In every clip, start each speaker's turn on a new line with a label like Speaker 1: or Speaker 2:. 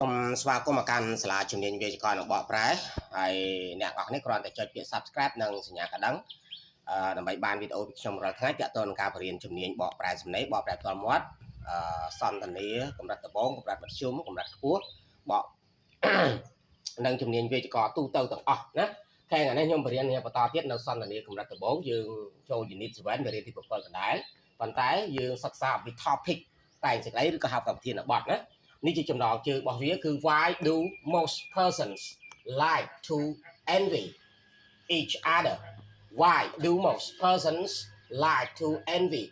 Speaker 1: សូមស្វាគមន៍មកកាន់សាលាជំនាញវេយ្យាករណ៍និងបកប្រែហើយអ្នកនរគ្នាគ្រាន់តែចុចពាក្យ Subscribe និងសញ្ញាកណ្ដឹងអឺដើម្បីបានវីដេអូពីខ្ញុំរាល់ថ្ងៃទាក់ទងនឹងការបរៀនជំនាញបកប្រែសំណេរបកប្រែផ្ទាល់មាត់អឺសន្ទនាកម្រិតដំបូងកម្រិតមធ្យមកម្រិតខ្ពស់បក និងជំនាញវេយ្យាករណ៍ទូទៅទាំងអស់ណាខែថ្ងៃនេះខ្ញុំបរៀនបន្តទៀតនៅសន្ទនាកម្រិតដំបូងយើងចូល Unit 7មេរៀនទី7ដដែលប៉ុន្តែយើងសិក្សាអំពី topic តែងសេចក្តីឬក៏ហៅថាប្រធានបទណានេះជាចំណងជើងរបស់វាគឺ "Why do most persons like to envy each other?" "Why do most persons like to envy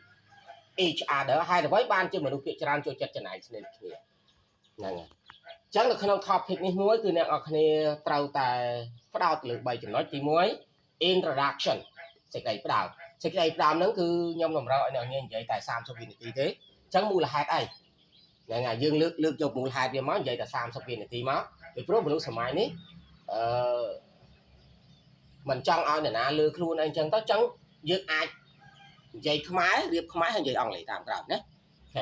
Speaker 1: each other?" ហើយអ្វីបានជាមនុស្សភាគច្រើនចូលចិត្តច្រណែនឈ្នានីសគ្នាហ្នឹងហើយអញ្ចឹងនៅក្នុង topic នេះមួយគឺអ្នកនរគ្នាត្រូវតែផ្ដោតលើ3ចំណុចទី1 introduction សេចក្តីផ្ដើមសេចក្តីផ្ដើមហ្នឹងគឺខ្ញុំតម្រូវឲ្យអ្នកនាងនិយាយតែ30វិនាទីទេអញ្ចឹងមូលហេតុអីហ្នឹងហើយយើងលើកលើកយកមូលហេតុវាមកនិយាយតែ30វិនាទីមកពីព្រោះមនុស្សសម័យនេះអឺមិនចង់ឲ្យនរណាលើខ្លួនអីចឹងទៅចឹងយើងអាចនិយាយខ្មែររៀបខ្មែរហើយនិយាយអង់គ្លេសតាមក្រោយណាOK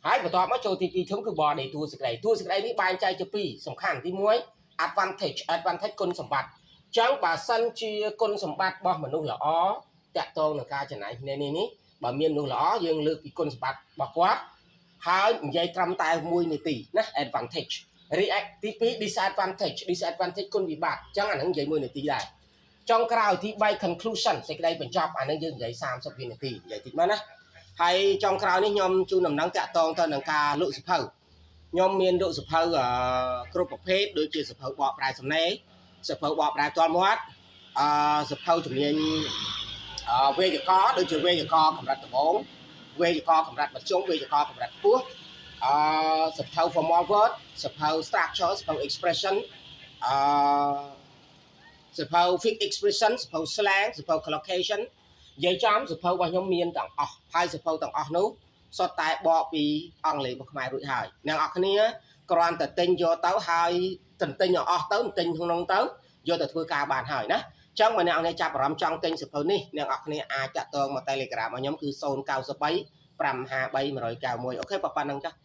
Speaker 1: ហើយបន្ទាប់មកចូលទី2ធំគឺ body តួសេចក្តីតួសេចក្តីនេះបែងចែកជាពីរសំខាន់ទី1 advantage advantage គុណសម្បត្តិចឹងបើសិនជាគុណសម្បត្តិរបស់មនុស្សល្អតាក់ទងនឹងការច្រណែនគ្នានេះនេះបើមានមនុស្សល្អយើងលើកពីគុណសម្បត្តិរបស់គាត់ហើយនិយាយត្រឹមតែ1នាទីណា advantage react ទី2 disadvantage disadvantage គុណវិបត្តិចឹងអាហ្នឹងនិយាយ1នាទីដែរចុងក្រោយទី3 conclusion សេចក្តីបញ្ចប់អាហ្នឹងយើងនិយាយ30វិនាទីនិយាយតិចមកណាហើយចុងក្រោយនេះខ្ញុំជូនដំណឹងតាក់ទងទៅនឹងការលក់សៀវភៅខ្ញុំមានលក់សៀវភៅគ្រប់ប្រភេទដូចជាសៀវភៅបកប្រែសំណេរសៀវភៅបកប្រែផ្ទាល់មាត់អឺសៀវភៅជំនាញវេយ្យាករណ៍ដូចជាវេយ្យាករណ៍កម្រិតដំបូងវេយ្យាករណ៍កម្រិតមធ្យមវេយ្យាករណ៍កម្រិតខ្ពស់អឺសៀវភៅ formal word សៀវភៅ structure សៀវភៅ expression អឺសៀវភៅ fixed expression សៀវភៅ slang សៀវភៅ collocation និយាយចំសៀវភៅរបស់ខ្ញុំមានទាំងអស់ហើយសៀវភៅទាំងអស់នោះសុទ្ធតែបកពីអង់គ្លេសមកខ្មែររួចហើយអ្នកនរគ្នាគ្រាន់តែទិញយកទៅហើយទន្ទិញឲ្យអស់ទៅទិញក្នុងទៅយកទៅធ្វើការបានហើយណាចឹងបើអ្នកនរចាប់អារម្មណ៍ចង់ទិញសៀវភៅនេះអ្នកនរគ្នាអាចតាក់ទងមក Telegram របស់ខ្ញុំគឺ093 553 191OK ប៉ុណ្ណឹងចា៎។